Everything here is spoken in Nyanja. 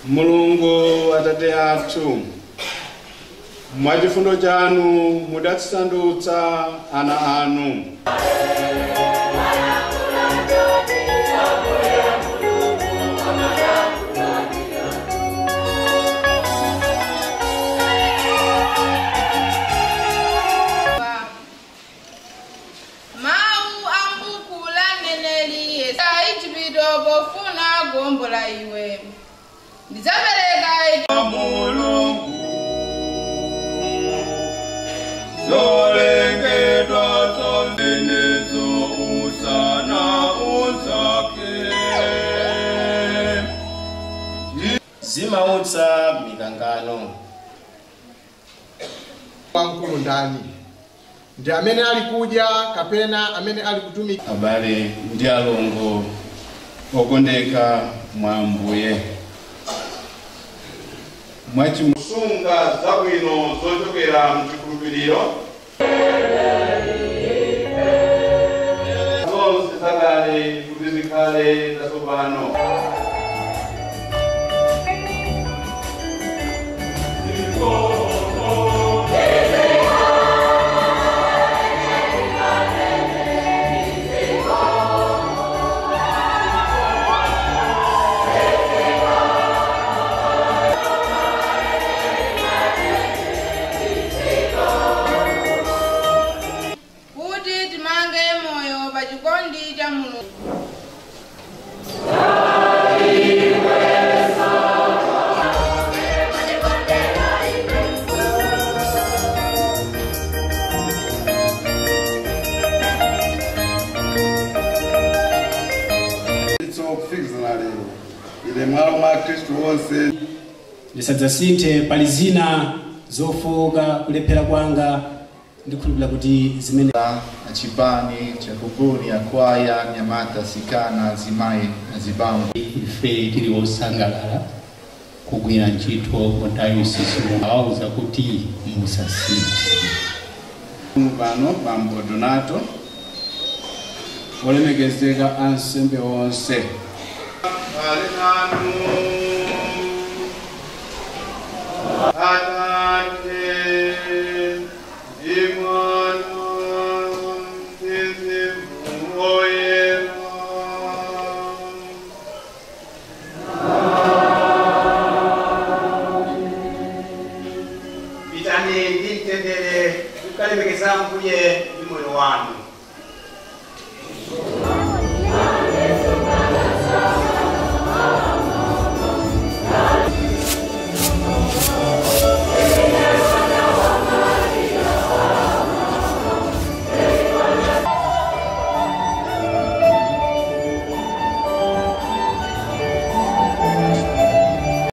Mulungu Atate athu, mwachifundo chanu mudatisandutsa ana anu. Mau ambuku la mneneri Yesaya Ijipito pofuna kuwombola iwe. Ndidzapereka Mulungu zolengedwa zonsezo usana uzake zimautsa mikangano. Wamkulu ndani? Ndi amene ali kudya kapena amene ali kutumika? Abale ndi alongo okondeka mwa Ambuye, mwachimusunga zabwino zochokera mchikhulupiriro zonse zakale kuti zikhale zatsopano. Kuti timange moyo pa chikondi cha Mulungu. Kufikizana lero ile mwalo mwa Khristu wonse ndisadzasinthe pali zina zofowoka kulephera kwanga ndikhulupirira kuti zimene achipani chakupuni akwaya nyamata sikana zimayi azibambo. Ife tili osangalala kugwira ntchito mu dayosisi awauza kuti musasinthe. Pano Bambo Donato olemekezeka ansembe onse ali nanu.